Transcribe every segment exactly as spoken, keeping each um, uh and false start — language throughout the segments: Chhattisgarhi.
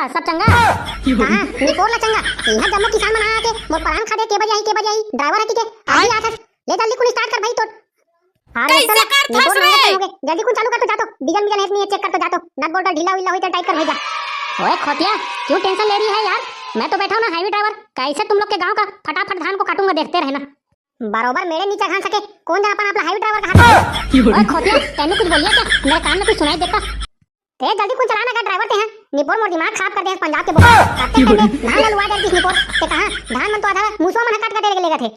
सब चंगा? कहाँ? निपोर ला चंगा। इहाँ जम्मो किसान मन आके मोर परान खा दे, के बजे आही, के बजे आही? ड्राइवर हकी के? अभी आथस। ले जल्दी कुन स्टार्ट कर भाई तोर। हाँ, कैसे चल, कर निपोर थस रे? जल्दी कुन चालू कर तो जा तो। डीजल मिजल है नहीं, चेक कर तो जा तो। नट बोल्ट ढीला वीला होई तो टाइट कर भाई जा। ओए खोतिया, क्यों टेंशन ले रही है यार? मैं तो बैठा हूँ ना हाईवे ड्राइवर। कैसे तुम लोग के गांव का फटाफट धान को काटूंगा, देखते रहना। बरोबर मेरे नीचे घान सके, कौन जन अपन आप ला हाईवे ड्राइवर कहा था? ओए खोतिया, तैने कुछ बोलिया क्या? मेरे कान में कुछ सुनाई देता। ते जल्दी कुन चला ना गा ड्राइवर ते हैं। निपोर मोर दिमाग खराब कर दे है पंजाब के बोल। आते कर दे, धान ला लुआ दे किस निपोर। ते कहाँ? धान मन तो आधा मूसवा मन काट काटे लेगा थे।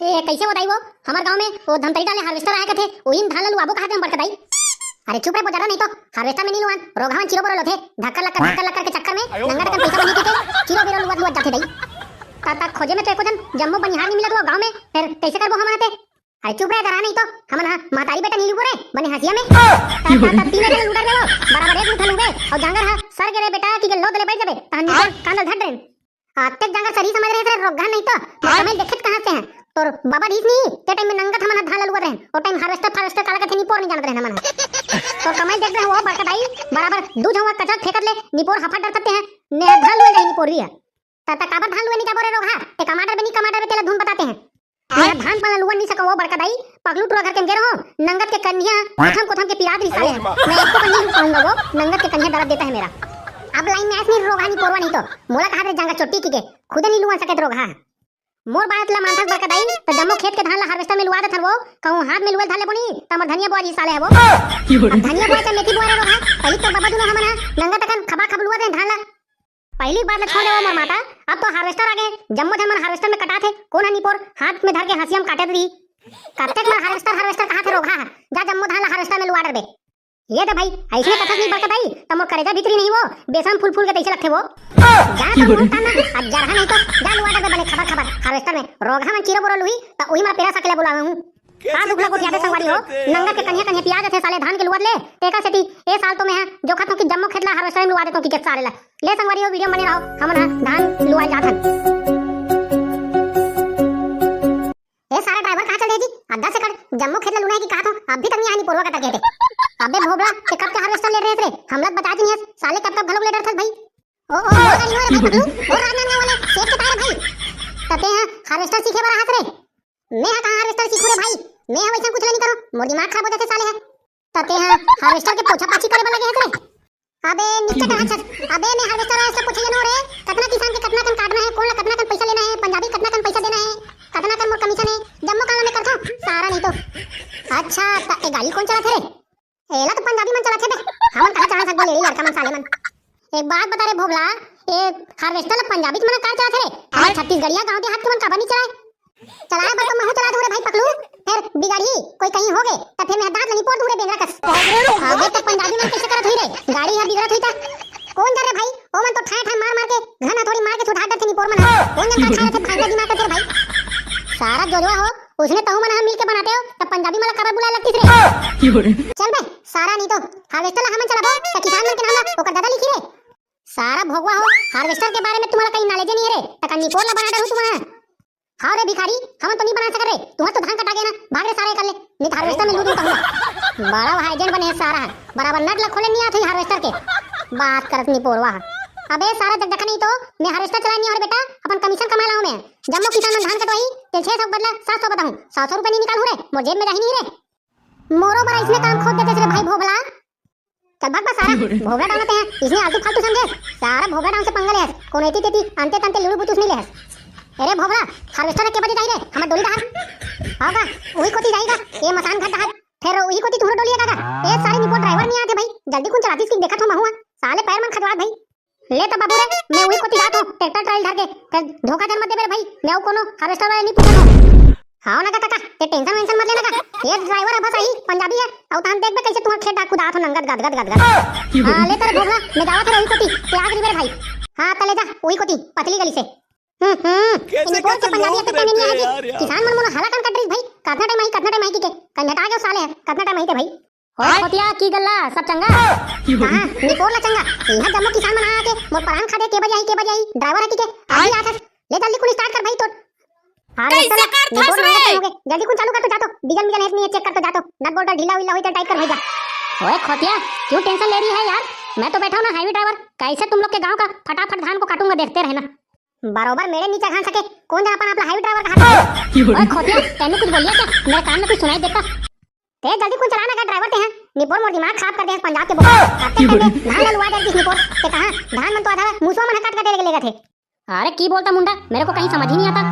ए, कैसे वो दाई वो? हमार गांव में वो धमतरी डाले हार्वेस्टर आया कथे, वही में धान ला लुआबो कहा थे हम बड़का दाई। अरे चुप रे, बोजरा नहीं तो हार्वेस्टर में नहीं लुआन, रोगहा मन चिरो बोरो लोथे, धक्कर लक्कर, धक्कर लक्कर के चक्कर में नंगा टकन पैसा बनी के चिरो बेरो लुआत लुआत जाथे दाई। ता, ता खोजे में तो एको जन जम्मो बनिहार नहीं मिलत हुआ गांव में, फिर कैसे करबो हमन आते? अरे चुप रे, डरा नहीं तो, हमन हा महतारी बेटा नहीं लुबो रे, बने हंसिया में। ता, ता, ता तीन जन लूडर देवो, बराबर एक लूठा लूबे, और जांगर हा सर के रे बेटा की के लोद ले बैठ जाबे, तहन निपोर कांदल धट रे। अतेक जांगर सरी समझ रहे थे, रोगहा नहीं तो। मैं हाँ? समझ देखत कहाँ से हैं? तोर बाबा रहीस नहीं, ते टाइम में नंगत हमन धान लुआ रहे। ओ टाइम हार्वेस्टर, हार्वेस्टर काला कथे निपोर नहीं जानत रहे हमन। तो कमाई देख रहे हो बड़का दाई, बराबर दू झवा कचरा फेंकत ले निपोर हफा डरते हैं। ने धान लुए जाए निपोर भी है। ता, ता काबर धान लुए नहीं जाबो रे रोगहा? ते कमांडर बनी, कमांडर में तेला धुन बताते हैं। मैं धान पाला लुआ नहीं सको वो बड़का दाई, पगलू टुरा घर के अंदर हो, नंगत के कन्हिया कोथम कोथम के पिरात रही साले। मैं इसको नहीं लुआ पाऊंगा वो, नंगत के कन्हिया दर्द देता है मेरा। अब लाइन में आइस नहीं रोगहा निपोरवा नहीं तो, मोला कहा रे जांगर चोटी की के, खुदे नहीं लुआ सके रोगहा। मोर बात ला मानथस बड़का दाई, त जम्मो खेत के धान ला हार्वेस्टर में लुआ देथन वो, कहूँ हाथ में लुए धान ले बोनी, त हमर धनिया बुआ जी साले है वो। अब धनिया बुआ चाहे मेथी बुआ रे रोगहा, पहली तो बाबा दुनो हमन हा नंगा टकन खबा खब लुआ दे धान ला। पहली बात ला छोड़ दे वो मोर माता, अब तो हार्वेस्टर आ गए, जम्मो झन मन हार्वेस्टर में कटाथे, कौन हा निपोर हाथ में धर के हंसिया में काटे रही। कतेक बार हार्वेस्टर, हार्वेस्टर कहा थे रोगहा, जा जम्मो धान ला हार्वेस्टर में लुआ डरबे। ये तो भाई, ऐसने कथस नहीं बड़का दाई, त मोर करेजा भीतरी नहीं वो, बेसन फूल फूल के तैसे लगथे वो। जा तो मुंह ताना, अब जरहा नहीं तो, जा लुआ डरबे बने खबर खबर, हार्वेस्टर में, रोगहा मन चिरो बोरो लुही, त उही मा पेरा सकला बुलावे हूँ। का दुख लगो जाते संगवारी हो, नंगत के कन्हिया कन्हिया पियाज थे साले धान के लुआ ले, तेकर सेती, ए साल तो मैं हा, जो खतों की जम्मो खेत ला हार्वेस्टर में लुआ देतों की के सारे ला। ले संगवारी हो, वीडियो बने रहो, हमन हा धान लुआ जाथन। ए सारा ड्राइवर कहाँ चल दे जी? आधा से कर जम्मो खेत ला लुना है कि कहा तो अभी तक नहीं आनी पोरवा कटा गए थे। अबे भोबड़ा, ते कब के हार्वेस्टर ले रहे थे? हमला बता दी नहीं है, साले कब कब घलोक ले रहे थे भाई। ओ, ओ, ओ, गाड़ी वाले भाई पकड़ू, ओ राजनांदगांव वाले, सेठ के तार भाई। तते हैं हार्वेस्टर सीखे वाला हाथ रे। मैं हा कहाँ हार्वेस्टर सीखू रे भाई? मैं हा वैसा कुछ नहीं करो, मोर दिमाग खराब हो जाते साले है। तते हैं हार्वेस्टर के पोछा पाछी करे वाला गए थे। अबे निश्चय कहा छस। अबे मैं हार्वेस्टर वाला से पूछे जनो रे, कतना किसान के कतना कन काटना है, कौन ला कतना कन पैसा लेना है, पंजाबी कतना कन पैसा देना है, कतना कन मोर कमीशन है, जम्मो काम मैं करथो, सारा नहीं तो। अच्छा, त ए गाड़ी कौन चलाथे रे? एला तो पंजाबी मन चलाथे बे, हमन कहाँ चला सकबो लेडी लड़का मन साले मन। एक बात बता रे भोबला, ए हार्वेस्टर ला पंजाबी मन का चलाथे रे? हमर छत्तीसगढ़िया गांव देहात के मन काबर नहीं चलाए? चलाए बर तो महू चला दूं रे भाई पकलू, फिर बिगाड़ी कोई कहीं होगे, त फिर मैं दांत ल निपोर दूं रे बेंदरा कस। अबे त पंजाबी मन कैसे करत हुई रे? गाड़ी ह बिगड़त हुई त कौन जन रे भाई? ओ मन तो ठाए ठाए मार मार के घन हथौड़ी मार के सुधार डरथे निपोर मन ह। कौन जन का ठाए रथे भाई दिमाग का तेरे भाई? सारा जोजवा हो, उसने तहु मन ह मिल के बनाते हो, त पंजाबी मन ला काबर बुलाए लगतीस रे? चल बे, सारा नहीं तो हार्वेस्टर ला हमन चलाबो, त किसान मन के नाम ला ओकर दादा लिखी रे। सारा भोगवा हो, हार्वेस्टर के बारे में तुम्हारा कहीं नॉलेज नहीं है रे, त का निपोर ला बना डरू तुम्हारा। हाँ रे भिखारी, हमन तो नहीं बना सकत रे, तुम्हार तो धान कटा गया ना, भाग रे सारे कर ले, नहीं तो हार्वेस्टर में लूट लूट कहूंगा। बड़ा हाइजन बने है सारा, बराबर नट ला खोले नहीं आथे हार्वेस्टर के, बात करत निपोरवा। अबे सारा जगदखा नहीं तो, मैं हार्वेस्टर चलाए नहीं और बेटा, अपन कमीशन कमा लाऊं मैं। जम्मो किसान मन धान कटवाही, ते छह सौ बदला सात सौ बताऊं, सात सौ रुपए नहीं निकालूं रे, मोर जेब में जाही नहीं रे। मोरो बर इसने काम खोद देते रे भाई भोबला। चल भाग बा सारा, भोबरा डाउन ते हैं, इसने आलतू फालतू समझे, सारा भोबरा डाउन से पंगा ले हस, कोनो एती तेती, अंते तंते लुड़ू बुतुस नहीं ले हस। अरे भोबरा, हार्वेस्टर के बजे जाई रे, हमर डोली डहार। आओगा, वही कोती जाएगा, ये मसान घर डहार, फिर वही कोती तुम्हारा डोली है काका। ए सारे निपोर ड्राइवर नहीं आते भाई, जल्दी कुन चलातीस कि देखत हो महुआ, साले पैर मन खजवात भाई। ले त बाबू रे, मैं उही कोती जात हूँ, ट्रैक्टर ट्राली धर के। फिर धोखा जन मत देबे रे भाई, मैं अउ कोनो हार्वेस्टर वाले नहीं पूछत हूँ। हाँ ना का काका, ये टेंशन वेंशन मत लेना का। ये ड्राइवर है बस आई, पंजाबी है। अउ तहन देखबे कैसे तुम्हार खेत डाक कुदात हो नंगत गद गद गद गद। हाँ, ले तेरे भोगला, मैं जावत रही कोती, ते आग रिबे रे भाई। हाँ, त ले जा, उही कोती, पतली गली से। हम्म, हम्म, कैसे, इन बोल के कैसे पंजाबी लोग अटकता नहीं रहते हैं आएगी। यार, यार। किसान मन मोला हाला कान कट रही भाई, कितना टाइम आई, कितना टाइम आई की के, कंझटा के हो साले है, कितना टाइम आई ते भाई। ओए खोतिया, की गल्ला, सब चंगा? कहाँ? निपोर ला चंगा। इहाँ जम्मो किसान मन आके मोर परान खा दे, के बजे आई, के बजे आई? ड्राइवर है कि के? अभी आथस। ले जल्दी कुल स्टार्ट कर भाई तोर। हार्वेस्टर कैसे ला कर निपोर फंस महंगा रहे? कम होगे। जल्दी कुन चालू कर तो जा तो। डीजल मीजल हे नहीं, चेक कर तो जा तो। नट बोल्ट ढीला वीला होई तो टाइट कर भेजा। ओए खोतिया, क्यों टेंशन ले रही है यार? मैं तो बैठा हूँ ना हाईवे ड्राइवर। कैसे तुम लोग के गांव का फटाफट धान को काटूंगा, देखते रहना। बरोबर मेरे नीचे घान सके। कौन जाना अपन आप ला हाईवे ड्राइवर कहा था? ओए खोतिया, तैनू कुछ बोलिया क्या? मेरे कान में कुछ सुनाई देता। ते जल्दी कुन चला ना गा ड्राइवर ते हैं। निपोर मोर दिमाग खराब कर दे हैं पंजाब के बोल। आते टाइम में धान ला लुआ जाए किस निपोर। ते कहा धान मन तो आधा मूसवा मन ह काट काटे लेके लेगा थे। अरे की बोलता मुंडा, मेरे को कहीं समझ ही नहीं आता।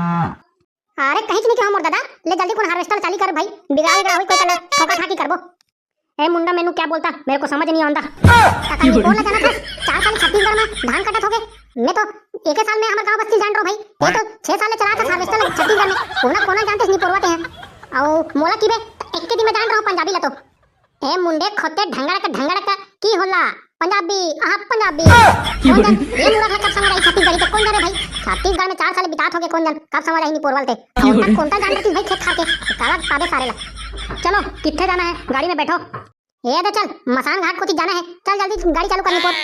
अरे कहीं नहीं कहा मोर दादा, ले जल्दी कुन हार्वेस्टर चाली कर भाई, बिगड़ा बिगड़ा होई कोई कला ठोका ठाकी करबो। ए मुंडा, मैनू क्या बोलता, मेरे को समझ नहीं आंदा। काका निपोर ला जाना था, चार साल छत्तीसगढ़ में धान कटत होगे। मैं तो एक साल में हमारे गांव बस्ती जान रहा हूँ भाई। ये तो छह साल चला था हार्वेस्टर ला छत्तीसगढ़ में। कोना कोना जानते निपोरवा ते हैं। आओ मोला की बे, एक के दिन में जान रहा हूँ पंजाबी ला तो। ए मुंडे खोते ढंगड़ का ढंगड़ का की होला? पंजाबी, आहा पंजाबी। कौन जन? ये मुरख ला कब समझ आई छत्तीसगढ़ी तो कौन जन रे भाई? छत्तीसगढ़ में चार साल बितात होगे, कौन जन कब समझ आई निपोरवा ल ते? कौन तक कौन तक जान रही भाई खेत खा के? काला पाबे सारे ला। चलो, कित्थे जाना है? गाड़ी में बैठो। ए दे चल, मसान घाट कोती जाना है। चल जल्दी गाड़ी चालू कर निपोर।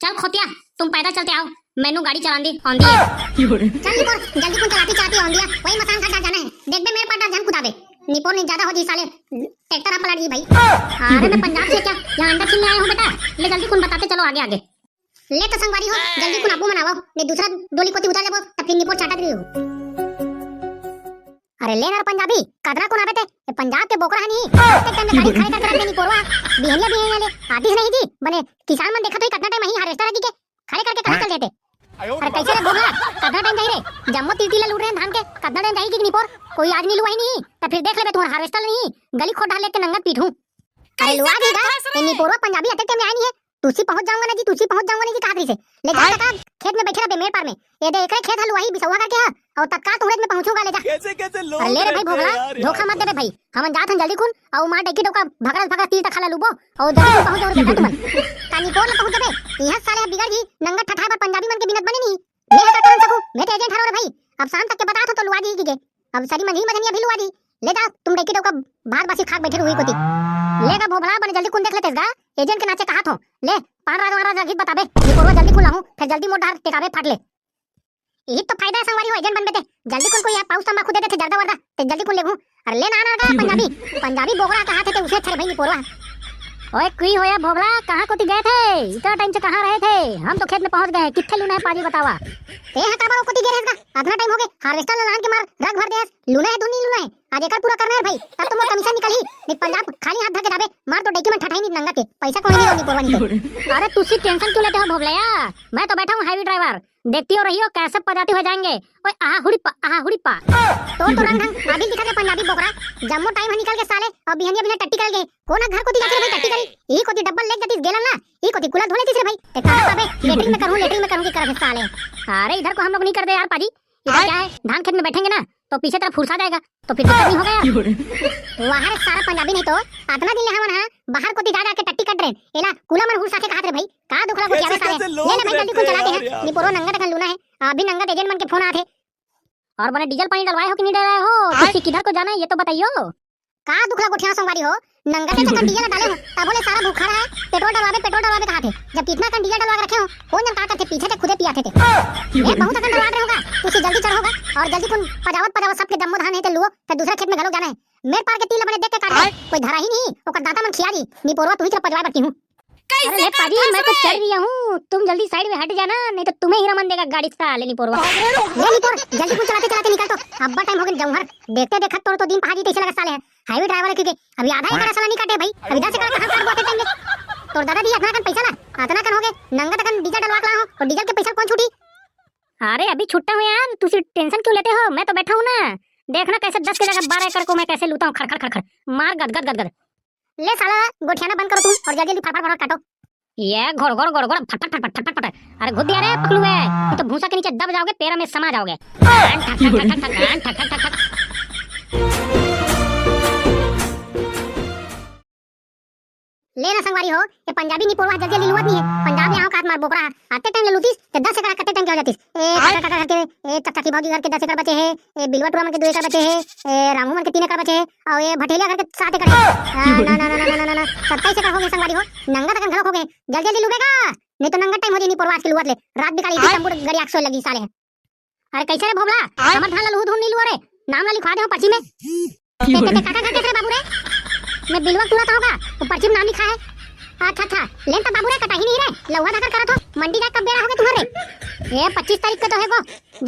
चल खोतिया, तुम पैदल चलते आओ, मैनू गाड़ी चलांदी आंदी है। चल निपोर, जल्दी कुन चलाती चलाती आंदी है, वही मसान घाट जाना है। देख बे मेरे पाटा जान कुदाबे। निपोर नहीं ज्यादा हो जी साले, ट्रैक्टर आप पलट जी भाई। अरे मैं पंजाब से क्या यहाँ अंडा छीनने आया हूँ बेटा? ले जल्दी कुन बताते चलो आगे आगे। ले तो संगवारी हो, जल्दी कुन आपू मनावा, नहीं दूसरा डोली कोती उतार लेबो, तब फिर निपोर चाटा दे हो। अरे ले ना रे पंजाबी, कतरा कुन आबे ते? ये पंजाब के बोकरा है नहीं, आते टाइम में गाड़ी खड़े करके रख देनी पोरवा। बिहनिया बिहनिया ले आतीस नहीं जी, बने किसान मन देखत होई कतना टाइम ही हार्वेस्टर लगी के खड़े करके कहाँ चल देते। अरे कैसे रे भोगला, कतना टाइम जाई रे? जम्मो तीर तीर ला लूट रहे हैं धान के, कतना टाइम जाई कि निपोर? कोई आज नहीं लुआई नहीं, तो फिर देख लेबे तुम्हारा हार्वेस्टर नहीं, गली खोद डाल लेके नंगत पीटूं। अरे लुआ दी गा, ये निपोरवा पंजाबी अते टाइम में आया नहीं है, तुसी पहुंच जाऊंगा ना जी, तुसी पहुंच जाऊंगा ना जी, कहा रही से। ले जा काका, खेत में बैठे रहे मेड़ पार में। ये दे एकरे खेत हलुआही बिसौहा करके है, और तत्काल तुहरे में पहुंचूंगा, ले जा। कैसे कैसे लोग अरे ले रे भाई रहते हैं भोगला, यार, धोखा यहाँ मत पर। देबे भाई। हमन जात हन जल्दी कुन, और मार डेकी डोका भगड़ा भगड़ा तीर तक खाला लूबो, और जल्दी कुन पहुंच जाओ रे बेटा तुमन। का निपोर ला पहुंच जाबे, यहाँ साले बिगड़ जी, नंगा ठठाए बर पंजाबी मन के बिनत बने नहीं। मैं का करन सकू, मैं तो एजेंट हरो रे भाई। अब शाम तक के बतात हो तो लुआ जी की के। अब सारी मंझी मदनिया भी लुआ दी। ले जा, तुम डेकी डोका भात बासी खाक बैठे रहो कोती। ले गा भोभला बने जल्दी कुन देख लेतेस गा। एजेंट के नाचे कहा थो। ले, पान राज वान राज रखित बताबे। निपोरवा जल्दी कुन लाहूं, फिर जल्दी मोर डार टेकाबे फाट ले। यही तो फायदा है संगवारी हो एजेंट बनबे ते। जल्दी कुन कोई पाउस तंबाकू दे देथे जर्दा वर्दा, ते जल्दी कुन लेगू। अरे ले ना ना गा पंजाबी, पंजाबी बोकरा कहा थे ते उसे अच्छे रे भाई निपोरवा। ओए कुई होया भोभला, कहाँ कोती गए थे? इतना टाइम से कहाँ रहे थे? हम तो खेत में पहुंच गए हैं। कित्थे लूना है पाजी बतावा। ते हा काबर ओ कोती गे रहेस गा? अतना टाइम हो गए, हार्वेस्टर ला लान के मार रग भर देस। लूना है धुन नहीं लूना है? आज एकर पूरा करना है भाई, तब तो मोर कमीशन निकलही। नहीं पंजाब खाली हाथ धर के जाबे, मार तो डेकी मन ठठाई नहीं नंगा के। पैसा कोई नहीं दो निपोरवा नहीं तो। अरे तुसी टेंशन क्यों लेते हो भोभलया? मैं तो बैठा हूँ हैवी ड्राइवर, देखती हो रही हो कैसे पजाती हो जाएंगे। ओए आहा हुड़ी पा, आहा हुड़ी पा। तो तो रंग ढंग अभी दिखा दे पंजाबी बोकरा। जम्मो टाइम ह निकल के साले, और बिहनिया बिहनिया टट्टी कर गए। कोन घर कोती जाथे रे भाई टट्टी करी? ई कोती डब्बल लेग जातिस गेलन ना, ई कोती कुला धो लेतिस रे भाई। ते कहाँ पाबे? लेटरिन में करूँ, लेटरिन में करूँ कि करत हे साले। अरे इधर को हम लोग नहीं कर दे यार पाजी। इधर क्या है, धान खेत में बैठेंगे ना तो पीछे तरफ फुरसा जाएगा, तो फिर दिक्कत नहीं होगा यार। वाह रे सारा पंजाबी नहीं तो, अतना दिन ले हमन हा बाहर कोती जा जाके टट्टी कट रहे, एला कुला मन हुरसा के कहात रे भाई। का दुखला गोठियावे साले। ले ना भाई जल्दी कुन चलाते हैं, निपोरो नंगत अकन लूना है। अभी नंगत एजेंट मन के फोन आथे। और बने डीजल पानी डलवाए हो कि नहीं डलवाए हो? तुसी किधर को जाना है ये तो बताइयो। का दुखला गोठिया संगवारी हो, नंगत अकन डीजल डाले हो, तब बोले सारा भूखा रहा है, पेट्रोल डलवाबे, पेट्रोल डलवाबे कहाथे। जब कितना कन डीजल डलवा के रखे हो, कौन जन का करथे, पीछे ते खुदे पियाथे ते। ये बहुत अकन डलवा रहे होगा, तुसी जल्दी चढ़ोगा और जल्दी कुन पजावत पजावत सबके जम्मो धान है ते लुओ, फिर दूसरा खेत में घलो जाना है। मेर पार के तीन ल बने देख के काट दे। कोई धरा ही नहीं, ओकर दांता मन खिया दी। निपोरवा तुही के पजवाए बर की हूँ। अरे ले पाजी, मैं तो चढ़ रही हूँ, तुम जल्दी साइड में हट जाना, नहीं तो तुम्हें ही रमन देगा गाड़ी साले निपोरवा। ले निपोर, जल्दी कुन चलाते चलाते निकल तो, अब्बा टाइम हो गया जौहर। देखते देखत तोर तो दिन पहाड़ी तैसे लगा साले है। हाईवे ड्राइवर है क्योंकि अभी आधा एकड़ साला नहीं काटे भाई, अभी दस एकड़ कहाँ काट बोते टाइम में। तोर दादा दी अतना कन पैसा ला, अतना कन हो गए, नंगत अकन डीजल डलवा के ला हो, और डीजल के पैसा कौन छूटी? अरे अभी छुट्टा हूँ यार, तुसी टेंशन क्यों लेते हो, मैं तो बैठा हूँ ना। देखना कैसे दस के जगह बारह एकड़ को मैं कैसे लूता हूँ, खड़ खड़ खड़ खड़, मार गद गद गद गद। ले साला गोठियाना बंद करो तुम और जल्दी जल्दी फटाफट फटाफट काटो। ये घोड़ घोड़ घोड़ घोड़ फट फट फट फट फट फट। अरे घुस दिया रे पकलू है, ये तो भूसा के नीचे दब जाओगे, पैरा में समा जाओगे। ठक ठक ठक ठक ठक ठक ठक ठक। ले ना संगवारी हो, ये पंजाबी निपोरवा जल्दी जल्दी लुवत नहीं है। पंजाब ले आओ कात मार बोकरा, आते टाइम ले लुतीस ते दस एकड़ कते टाइम के हो जातीस। ए काका काका घर के, ए चकचकी भौजी घर के दस एकड़ बचे है, ए बिलवा टुरा मन के दो एकड़ बचे है, ए रामू मन के तीन एकड़ बचे है, और ये भटेलिया घर के सात एकड़ है। आ, ना ना ना ना ना ना ना, सत्ताईस एकड़ हो गए संगवारी हो, नंगा तकन घलक हो गए। जल्दी जल्दी लुबेगा, नहीं तो नंगा टाइम हो जाए निपोरवा आज के लुवत ले। रात बिकाली इतनी तंबू गड़ी आग सोए लगी साले। अरे कैसे रे भोबला, हमर धान ला लुहू धुन नी लुआ रे, नाम ला लिखवा दे हो पर्ची में। ते, ते, ते, का, का, का, कैसे रे बाबू रे? मैं बिलवा तुरत होगा, वो पर्ची में नाम लिखा है। अच्छा, अच्छा, लेन त बाबू रे, कटाही नहीं रे, लउहा धाकर करत हो, मंडी जाए कब बेरा होगे तुम्हारे? ए, पच्चीस तारीख के तो है गो,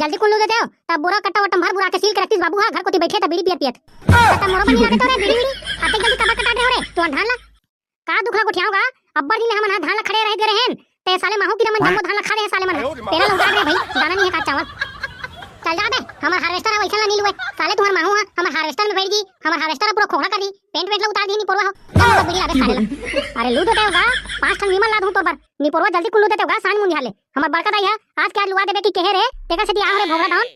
जल्दी कुल्लू दे देव, तब बोरा कट्टा वट्टा भर बुरा के सील के रखतीस बाबू हा, घर कोती बैठे त बीड़ी पियत पियत। त मोरो बनी लागे तो रे बीड़ी बीड़ी, अतेक जल्दी काबर कटा दे हो रे, तू धान ला? का दुख ला गोठियाओगा? अब्बड़ दिन ले हमन हा धान ला खड़े रह दे रहेन, ते साले माहू कीरा मन जम्मो धान ला खा ले हे साले मन हा। तेला ला उतार रे भाई, दाना नहीं है का चावल। चल जा बे, हमर हार्वेस्टर हा वैसन ला नहीं लुए। साले तुम्हर माहू हा हमर हार्वेस्टर में बैठ गई, हमर हार्वेस्टर ला पूरा खोखला कर दी, पेंट वेंट ला उतार दी निपोरवा हो। चल मोला बीड़ी लाबे साले ला। अरे लू देते होगा, पांच ठन विमल ला दूं तोर बर। निपोरवा जल्दी कुल्लू देते होगा, सांझ मुंधिया ले। हमर बड़का दाई हा आज के आज लुआ देबे की कहे रे, तेकर सेती आ हो रे भोगड़ा डॉन।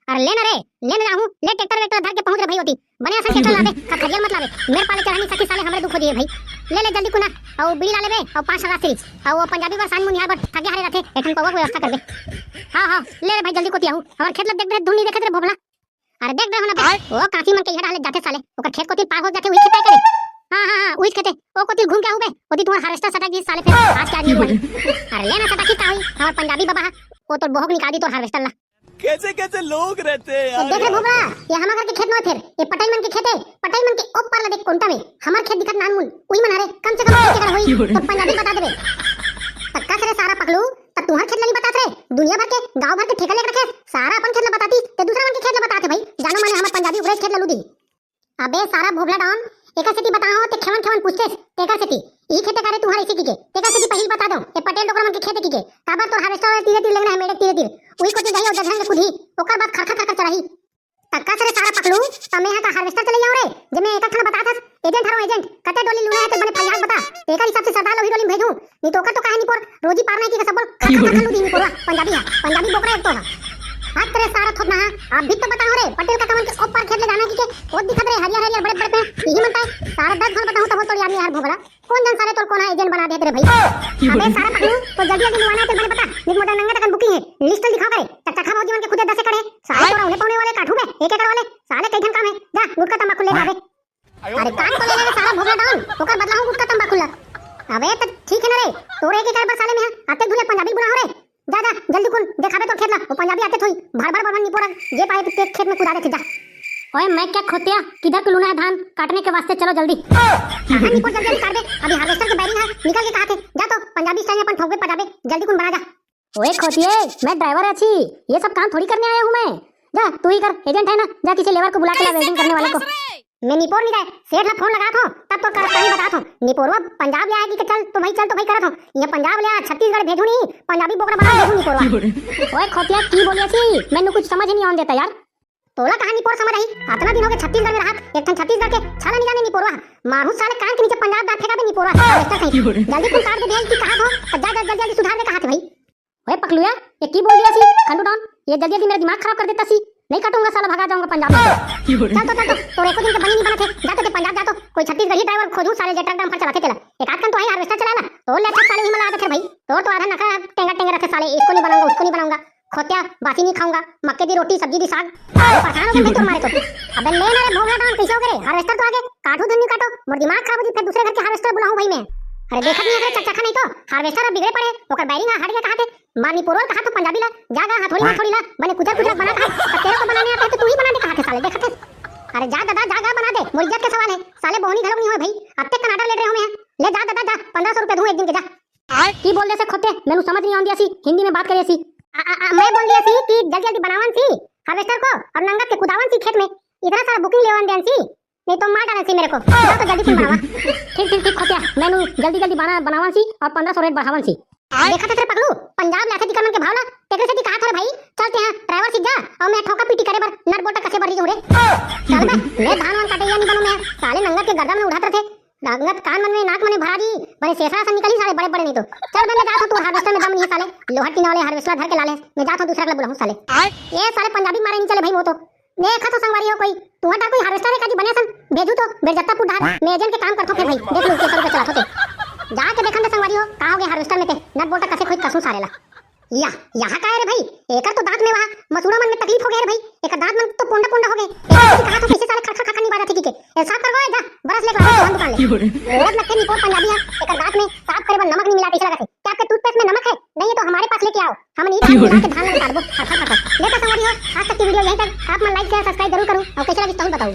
अरे ले ना रे, ले ना जाहूं, ले ट्रैक्टर वैक्टर धर के पहुंच रे भाई होती। बने असन ट्रैक्टर लाबे, खखरिया मत लाबे। मेरे पाले चढ़ा नहीं सकी साले, हमरे दुख हो दिए भाई। ले ले जल्दी कुना, अउ बीड़ी ला लेबे, अउ पांच हजार सिरी, अउ वो पंजाबी बर सांझ मुंधिया बर थके हारे रथे, एक ठन पौवा के व्यवस्था कर दे। हां हां, ले रे भाई जल्दी कोती आहू, हमर खेत ला देख दे, धुन नहीं देखे रे भोबला। अरे देख दे हो ना बे, वो काकी मन के इहा डाले जाथे साले, ओकर खेत कोती पार हो जाथे, उही खेत आय करे। हां हां हां, उही खेते, ओ कोती घूम के आहू बे, ओती तुम्हर हार्वेस्टर सटा गई साले, फिर आज के आज नहीं हुआ। अरे ले ना सटा की का हुई, हमर पंजाबी बाबा हा, वो तोर बोहक निकाल दी तोर हार्वेस्टर ला। कैसे कैसे लोग रहते हैं तो यार। देख रे भोबड़ा, ये हमर घर के खेत नोहे फेर, ये पटेल मन के खेत हे, पटेल मन के ओ पार ला देख कोंटा में, हमर खेत दिखत नानमुन, उही मन हरे, कम से कम एक एकड़ होही, तो पंजाबी बता देबे। त कस रे सारा पकलू, त तुहर खेत ला नहीं बतात रे, दुनिया भर के, गांव भर के ठेका लेके रखे, सारा अपन खेत ला बताती, ते दूसरा मन के खेत ला बतात हे भाई, जानो माने हमर पंजाबी उगरेज खेत ला लूदी। अबे सारा भोभला डॉन, एकर सेती बताओ ते खेवन खेवन पूछतेस, तेकर सेती। इही खेते कारे तुम्हारे इसी की के, तेकर सेती पहिल बता दो, ए पटेल डोकरा मन के खेते की के, काबर तोर हार्वेस्टर वाले तीरे तीर लेगना है मेरे तीरे तीर। उही कोती जाही और जधन के कुदी, ओकर बाद खरखर खरखर चलाही। तक्का से रे सारा पकलू, त मैं हा का हार्वेस्टर चले जाऊं रे, जे मैं एक ठन बता था, एजेंट हरो एजेंट, कते डोली लूना है ते बने फरियाद बता, तेकर हिसाब से सरदार लोही डोली में भेजूं। नहीं तो ओकर तो काहे निपोर, रोजी पार नहीं की सबल खा खा खा लूदी निपोरवा, पंजाबी है, पंजाबी बोकरा एक तो है। हट रे सारा थोपना है, आप भी तो बताओ रे, पटेल का कमल के ऊपर खेत ले जाना की के, वो दिखत रे हरियर हरियर बड़े बड़े पेड़, यही मनता है, सारा दस घर बताऊं तब तो यार यार भोगला, कौन जन साले तोर कोन एजेंट बना देत रे भाई। अबे सारा पकलू, तो जल्दी जल्दी लुआना है तो बने बता, निक मोटा नंगा तकन बुकिंग है, लिस्ट लिखा करे, चकचका भौजी मन के खुदे दस एकड़ है, साले तोरा उन्हें पौने वाले काठू बे, एक एकड़ वाले, साले कई ठन काम है, जा गुटखा तंबाकू ले आवे। अरे कान तो ले ले रे सारा भोगला डॉन, ओकर बदला हूं गुटखा तंबाकू ला। अबे त ठीक है ना रे, तोर एक एकड़ बर साले में है, आते भूले पंजाबी बुरा हो रे। जा जा जल्दी कुन देखाबे तोर खेत ला, वो पंजाबी आते थोई, भर भर भर निपोरा, जे पाए ते खेत में कुदा देथे जा। ओए मैं क्या खोतिया, किधर के लूना है धान काटने के वास्ते, चलो जल्दी। कहां निपोर जल्दी जल्दी काट दे, अभी हार्वेस्टर के बैरिंग है, निकल के कहा थे, जा तो पंजाबी स्टाइल में अपन ठोकबे पजाबे, जल्दी कुन बना जा। ओए खोतिए, मैं ड्राइवर अच्छी, ये सब काम थोड़ी करने आया हूँ मैं। जा, तू ही कर, एजेंट है ना, जा किसी लेबर को बुला के ला वेल्डिंग करने वाले को। मैं निपोर नहीं जाए, सेठ ला फोन लगा थो, तब तो कर, तभी बता थो। निपोरवा पंजाब ले आएगी कि चल तो भाई, चल तो भाई करत हो। ये पंजाब ले आ, छत्तीसगढ़ भेजू नहीं, पंजाबी बोकरा बना भेजू निपोरवा। ओए खोतिया, की बोलिया सी? मैनू कुछ समझ ही नहीं आन देता यार। तोला कहां निपोर समझ आई? अतना दिन हो गए छत्तीसगढ़ में रहत, एक ठन छत्तीसगढ़ के छाला नहीं जाने निपोरवा। मारू साले कान के नीचे पंजाब डाल फेंका दे निपोरवा। हार्वेस्टर सही। जल्दी कुन काट दे भैया, की कहा थो, जा जा जल्दी जल्दी सुधार दे कहा थे भाई। ओए पकलुया, ये की बोल दिया सी? खंडू डॉन, ये जल्दी जल्दी मेरा दिमाग खराब कर देता सी। नहीं काटूंगा साला, भगा जाऊंगा पंजाब में। चल तो, चल तो, तोर एको दिन के बनी नहीं बना थे। जा तो ते पंजाब जा तो, कोई छत्तीसगढ़ी ड्राइवर खोजू साले, जे ट्रक डंपर चलाथे तेला। एक आध कन तो आई हार्वेस्टर चलाना। तोर ले अच्छा साले वही मला आदत है भाई। तोर तो आधा नखरा टेंगा टेंगा रहते साले, इसको नहीं बनाऊंगा, उसको नहीं बनाऊंगा। खोत्या, बासी नहीं खाऊंगा, मक्के दी रोटी, सब्जी दी साग। परेशान हो गए तोर मारे तो। अबे ले ना रे भोगला डॉन, कैसे हो गए रे? हार्वेस्टर तो आगे, काटू धुन नहीं काटो, मोर दिमाग खराब हो जी, फिर दूसरे घर के हार्वेस्टर बुलाऊं भाई मैं। अरे देखत नहीं है चकचका नहीं तो, हार्वेस्टर अब बिगड़े पड़े, ओकर बैरिंग हट गया कहा थे। मारनी पोरवल कहा तो पंजाबी ला, जागा हथौड़ी हथौड़ी ला, बने कुचर कुचर बना कहा, अब तेरे को बनाने आता है तो तू ही बना दे कहा थे साले, देखा थे। अरे जा दादा, जागा बना दे, मोर इज्जत के सवाल है, साले बोहनी घलोक नहीं होए भाई, अत्ते कनाडा लेट रहे हो मैं, ले जा दादा जा, पन्द्रह सौ रुपया दूं एक दिन के जा। की बोल दे से खोते, मैनू समझ नहीं आंदी ऐसी, हिंदी में बात करे ऐसी। आ, आ, आ, मैं बोल दिया सी कि जल्दी जल्दी बनावन सी हार्वेस्टर को और नंगत के कुदावन सी खेत में, इतना सारा बुकिंग लेवन देन सी, नहीं तो मार डालन सी मेरे को। जाओ तो जल्दी तुम बनावा। ठीक ठीक ठीक खोतिया, मैनू जल्दी जल्दी बना बनावन सी और पन्द्रह सौ रेट बढ़ावन सी। देखा थे तेरे पगलू, पंजाब लाथे दिकर मन के भावला, तेरे से दिखा थोड़े भाई, चलते हैं ड्राइवर सीख जा और मैं ठोका पीटी करे बर नट बोल्ट कसे बर रही हूँ रे। चल बे, ले धान वान काटे या नहीं बनू मैं, साले नंगत के गर्दन में उड़ात रथे। रंगत कान मन में, नाक मन में भरा दी, बने सेसरा सा निकली साले बड़े बड़े नहीं तो। चल बे, मैं जात हूँ, तू हार्वेस्टर में दम नहीं है साले, लोहा टीना वाले हार्वेस्टर धर के ला ले, मैं जात हूँ दूसरा के बुलाऊँ साले। ए साले पंजाबी मारे नहीं चले भाई वो तो। देखा तो संगवारी हो कोई, तुम्हारा कोई हार्वेस्टर है का जी बने सन, भेजू तो बेरजत्ता पुट धार, मैं एजेंट के काम करथो फिर भाई, देख लो कैसे रुपए चलाथो ते। जाके देखन दे संगवारी हो, का हो गया हार्वेस्टर में ते, नट बोल्ट कसे खोई कसू साले ला। या, यहाँ का है रे भाई? एकर तो दांत में वहाँ मसूड़ा मन में तकलीफ हो गया रे भाई। एकर दांत मन तो पोंडा पोंडा हो गए। एकर तो कहा तो कैसे साले खड़खड़ खड़खड़ नहीं बाजा थी के। ए साफ कर गो, जा, ब्रश लेके आ, धान दुकान ले। औरत लगते नहीं को पंजाबी है। एकर दांत में साफ करे बर नमक नहीं मिला, कैसे लगा थे? क्या आपके टूथपेस्ट में नमक है? नहीं है तो हमारे पास लेके आओ। हम नहीं धान मिला के धान में डालबो, खड़खड़ खड़खड़। ले तो संगवारी हो, share subscribe जरूर करू, अउ कैसे लगिस तहूँ बताऊ।